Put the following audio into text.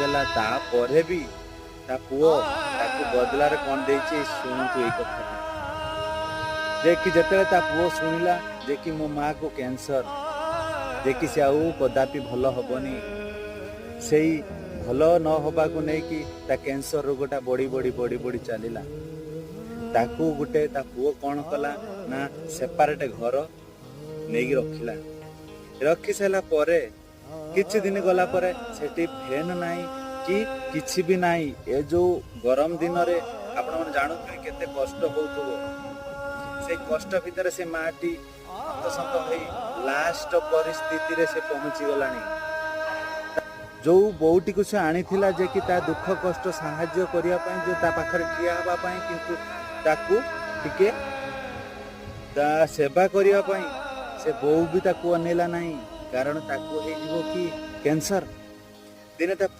ଦେଲା। ତାପରେ ବି ତା ପୁଅ ତାକୁ ବଦଲାରେ କଣ ଦେଇଛି, ଶୁଣନ୍ତୁ ଏଇ କଥାଟା ଯେ କି ଯେତେବେଳେ ତା ପୁଅ ଶୁଣିଲା ଯେ କି ମୋ ମାକୁ କ୍ୟାନ୍ସର, ଯେ କି ସେ ଆଉ କଦାପି ଭଲ ହବନି, ସେଇ ଭଲ ନ ହବାକୁ ନେଇକି ତା କ୍ୟାନ୍ସର ରୋଗଟା ବଢି ବଢି ବଢି ବଢି ଚାଲିଲା। ତାକୁ ଗୋଟେ ତା ପୁଅ କଣ କଲା ନା ସେପାରେଟ ଘର ନେଇକି ରଖିଲା। ରଖି ସାରିଲା ପରେ କିଛି ଦିନ ଗଲା ପରେ ସେଠି ଫ୍ୟାନ ନାହିଁ କି କିଛି ବି ନାହିଁ। ଏ ଯୋଉ ଗରମ ଦିନରେ ଆପଣମାନେ ଜାଣୁଥିବେ କେତେ କଷ୍ଟ ହଉଥିବ। ସେଇ କଷ୍ଟ ଭିତରେ ସେ ମାଟି ହନ୍ତସନ୍ତ ହୋଇ ଲାଷ୍ଟ ପରିସ୍ଥିତିରେ ସେ ପହଞ୍ଚି ଗଲାଣି। ଯୋଉ ବୋଉଟିକୁ ସେ ଆଣିଥିଲା ଯେ କି ତା ଦୁଃଖ କଷ୍ଟ ସାହାଯ୍ୟ କରିବା ପାଇଁ, ଯେ ତା ପାଖରେ ଠିଆ ହେବା ପାଇଁ, କିନ୍ତୁ ତାକୁ ଟିକେ ତା ସେବା କରିବା ପାଇଁ, ସେ ବୋଉ ବି ତାକୁ ଅନେଇଲା ନାହିଁ, କାରଣ ତାକୁ ହେଇଯିବ କି କ୍ୟାନ୍ସର। ଦିନେ ତା ପୁଅ